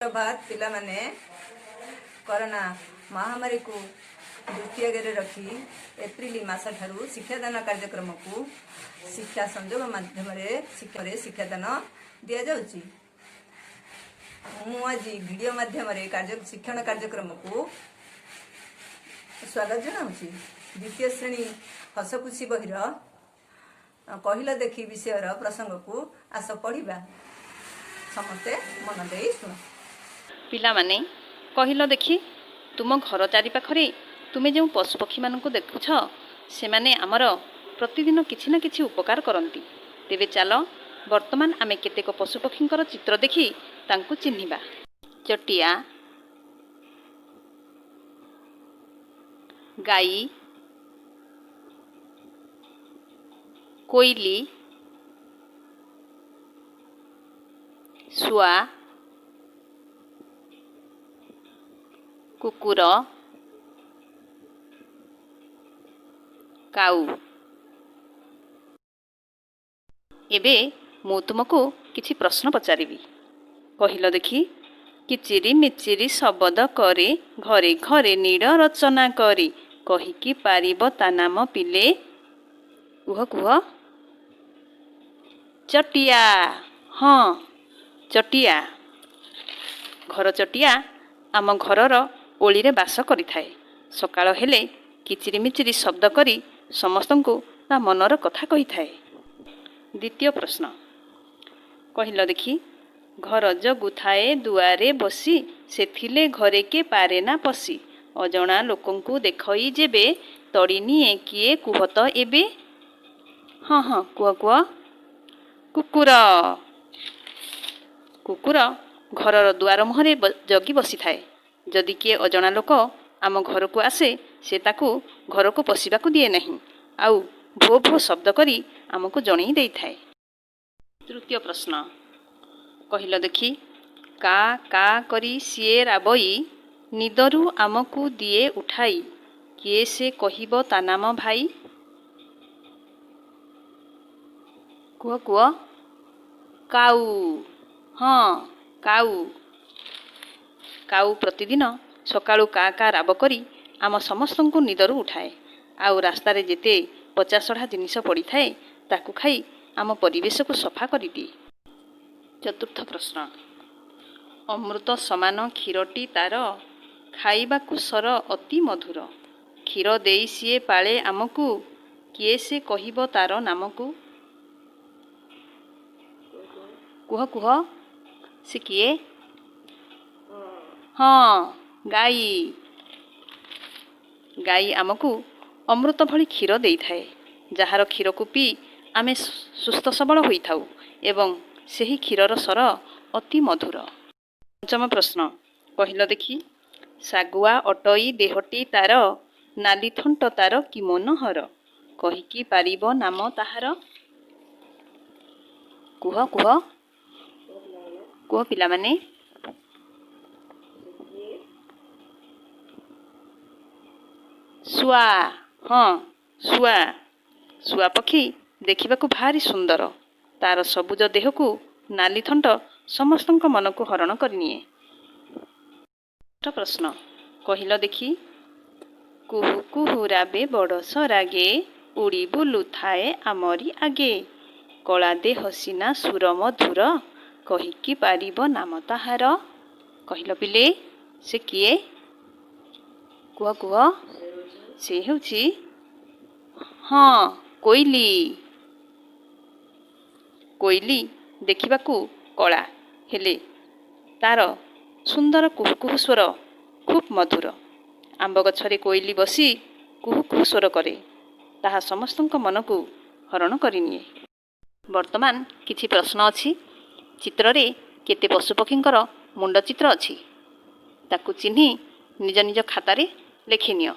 ସୁପ୍ରଭାତ ପିଲାମାନେ। କରୋନା ମହାମାରୀକୁ ଦୃଷ୍ଟି ଆଗରେ ରଖି ଏପ୍ରିଲ ମାସଠାରୁ ଶିକ୍ଷାଦାନ କାର୍ଯ୍ୟକ୍ରମକୁ ଶିକ୍ଷା ସଂଯୋଗ ମାଧ୍ୟମରେ ଶିକ୍ଷାରେ ଶିକ୍ଷାଦାନ ଦିଆଯାଉଛି। ମୁଁ ଆଜି ଭିଡ଼ିଓ ମାଧ୍ୟମରେ କାର୍ଯ୍ୟ ଶିକ୍ଷଣ କାର୍ଯ୍ୟକ୍ରମକୁ ସ୍ୱାଗତ ଜଣାଉଛି। ଦ୍ୱିତୀୟ ଶ୍ରେଣୀ ହସଖୁସି ବହିର କହିଲ ଦେଖି ବିଷୟର ପ୍ରସଙ୍ଗକୁ ଆସ ପଢ଼ିବା। ସମସ୍ତେ ମନ ଦେଇ ଶୁଣ। ପିଲାମାନେ, କହିଲ ଦେଖି, ତୁମ ଘର ଚାରିପାଖରେ ତୁମେ ଯେଉଁ ପଶୁପକ୍ଷୀମାନଙ୍କୁ ଦେଖୁଛ, ସେମାନେ ଆମର ପ୍ରତିଦିନ କିଛି ନା କିଛି ଉପକାର କରନ୍ତି। ତେବେ ଚାଲ, ବର୍ତ୍ତମାନ ଆମେ କେତେକ ପଶୁପକ୍ଷୀଙ୍କର ଚିତ୍ର ଦେଖି ତାଙ୍କୁ ଚିହ୍ନିବା। ଚଟିଆ, ଗାଈ, କୋଇଲି, ଶୁଆ, କୁକୁର, କାଉ। ଏବେ ମୁଁ ତୁମକୁ କିଛି ପ୍ରଶ୍ନ ପଚାରିବି। କହିଲ ଦେଖି, କିଚିରି ମିଚିରି ଶବଦ କରେ, ଘରେ ଘରେ ନୀଡ଼ ରଚନା କରେ, କହିକି ପାରିବ ତା ନାମ ପିଲେ? କୁହ, କୁହ। ଚଟିଆ। ହଁ, ଚଟିଆ। ଘର ଚଟିଆ ଆମ ଘରର ଓଳିରେ ବାସ କରିଥାଏ। ସକାଳ ହେଲେ କିଚିରିମିଚିରି ଶବ୍ଦ କରି ସମସ୍ତଙ୍କୁ ତା ମନର କଥା କହିଥାଏ। ଦ୍ୱିତୀୟ ପ୍ରଶ୍ନ, କହିଲ ଦେଖି, ଘର ଜଗୁଥାଏ ଦୁଆରେ ବସି, ସେ ଥିଲେ ଘରେ କେ ପାରେ ନା ପଶି, ଅଜଣା ଲୋକଙ୍କୁ ଦେଖଇ ଯେବେ, ତଡ଼ି ନିଏ କିଏ କୁହ ତ ଏବେ? ହଁ ହଁ, କୁହ, କୁହ। କୁକୁର। କୁକୁର ଘରର ଦୁଆର ମୁହଁରେ ଜଗି ବସିଥାଏ। ଯଦି କିଏ ଅଜଣା ଲୋକ ଆମ ଘରକୁ ଆସେ, ସେ ତାକୁ ଘରକୁ ପଶିବାକୁ ଦିଏ ନାହିଁ ଆଉ ଭୋ ଭୋ ଶବ୍ଦ କରି ଆମକୁ ଜଣେଇ ଦେଇଥାଏ। ତୃତୀୟ ପ୍ରଶ୍ନ, କହିଲ ଦେଖି, କା କା କରି ସିଏ ରାବଇ, ନିଦରୁ ଆମକୁ ଦିଏ ଉଠାଇ, କିଏ ସେ କହିବ ତା ନାମ ଭାଇ? କୁହ, କୁହ। କାଉ। ହଁ, କାଉ। କାଉ ପ୍ରତିଦିନ ସକାଳୁ କା କା ରାବ କରି ଆମ ସମସ୍ତଙ୍କୁ ନିଦରୁ ଉଠାଏ ଆଉ ରାସ୍ତାରେ ଯେତେ ପଚାସଢ଼ା ଜିନିଷ ପଡ଼ିଥାଏ, ତାକୁ ଖାଇ ଆମ ପରିବେଶକୁ ସଫା କରିଦିଏ। ଚତୁର୍ଥ ପ୍ରଶ୍ନ, ଅମୃତ ସମାନ କ୍ଷୀରଟି ତାର, ଖାଇବାକୁ ସର ଅତି ମଧୁର, କ୍ଷୀର ଦେଇ ସିଏ ପାଳେ ଆମକୁ, କିଏ ସେ କହିବ ତାର ନାମକୁ? କୁହ, କୁହ, ସେ କିଏ? ହଁ, ଗାଈ। ଗାଈ ଆମକୁ ଅମୃତ ଭଳି କ୍ଷୀର ଦେଇଥାଏ, ଯାହାର କ୍ଷୀରକୁ ପିଇ ଆମେ ସୁସ୍ଥ ସବଳ ହୋଇଥାଉ ଏବଂ ସେହି କ୍ଷୀରର ସର ଅତି ମଧୁର। ପଞ୍ଚମ ପ୍ରଶ୍ନ, କହିଲ ଦେଖି, ଶାଗୁଆ ଅଟଇ ଦେହଟି ତାର, ନାଲି ଥଣ୍ଟ ତାର କି ମନୋହର, କହିକି ପାରିବ ନାମ ତାହାର? କୁହ, କୁହ, କୁହ ପିଲାମାନେ। ଶୁଆ। ହଁ, ଶୁଆ। ଶୁଆ ପକ୍ଷୀ ଦେଖିବାକୁ ଭାରି ସୁନ୍ଦର। ତାର ସବୁଜ ଦେହକୁ ନାଲି ଥଣ୍ଟ ସମସ୍ତଙ୍କ ମନକୁ ହରଣ କରିନିଏ। ପ୍ରଶ୍ନ, କହିଲ ଦେଖି, କୁହୁ କୁହୁ ରାବେ ବଡ଼ ସରାଗେ, ଉଡ଼ି ବୁଲୁଥାଏ ଆମରି ଆଗେ, କଳା ଦେହ ସିନା ସୁର ମଧୁର, କହିକି ପାରିବ ନାମ ତାହାର? କହିଲ ପିଲେ, ସେ କିଏ? କୁହ, କୁହ। ସେ ହେଉଛି, ହଁ, କୋଇଲି। କୋଇଲି ଦେଖିବାକୁ କଳା, ହେଲେ ତାର ସୁନ୍ଦର କୁହୁ କୁହୁ ସ୍ୱର ଖୁବ୍ ମଧୁର। ଆମ୍ବ ଗଛରେ କୋଇଲି ବସି କୁହୁ କୁହୁ ସ୍ୱର କରେ, ତାହା ସମସ୍ତଙ୍କ ମନକୁ ହରଣ କରିନିଏ। ବର୍ତ୍ତମାନ କିଛି ପ୍ରଶ୍ନ ଅଛି। ଚିତ୍ରରେ କେତେ ପଶୁପକ୍ଷୀଙ୍କର ମୁଣ୍ଡ ଚିତ୍ର ଅଛି, ତାକୁ ଚିହ୍ନି ନିଜ ନିଜ ଖାତାରେ ଲେଖିନିଅ।